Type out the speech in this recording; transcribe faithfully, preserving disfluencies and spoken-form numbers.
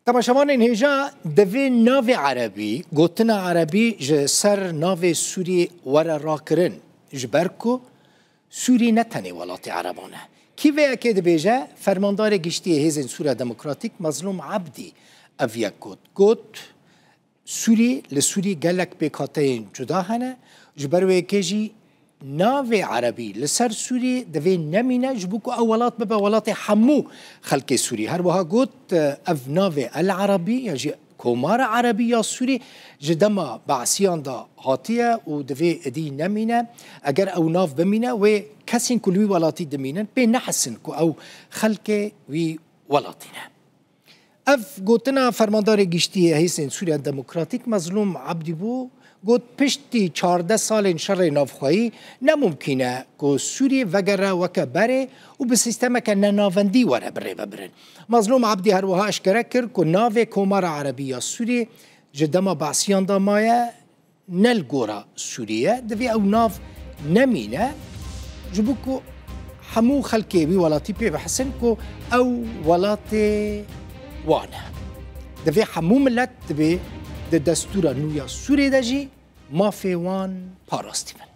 Temaşevanên hêja, divê navê erebî, gotina erebî ji ser navê Sûrî were rakirin, ji ber ku Sûrî ne tenê welatê ereban e. Kî vê yekê dibêje? Fermandarê giştî yê Hêzên Sûriya Demokratîk Mezlûm Ebdî ev yek got. Got, Sûrî, li Sûrî gelek pêkhateyên cuda hene, ji ber wê yekê jî navê erebî li ser Sûrî divê nemîne, ji bo ku ew welat bibe welatê hemû xelkê Sûrî. Her wiha got, ev navê El Erebî yan jî Komara Erebî ya Sûrî ji dema Be'siyan de hatiye û divê êdî nemîne. Eger ew nav bimîne, wê kesên ku li wî welatî dimînin pê nehesin ku ew xelkê wî welatî ne. Ev gotina Fermandarê Giştî yê Hêzên Sûriya Demokratîk Mezlûm Ebdî bû. Got, piştî çardeh salên şerê navxweyî ne mumkîn e ku Sûrî vegere weke berê û bi sîstemeke nenavendî were birêvebirin. Mezlûm Ebdî her wiha eşkere kir ku navê Komara Erebî ya Sûrî ji dema Be'siyan de maye, ne li gora Sûrî ye. Divê ew nav nemîne, ji bo ku hemû xelkê wî welatî pê bihesin ku ew welatê wan e. Divê hemû milet divê di destûra nû ya Sûrê de jî mafê wan parastî bin.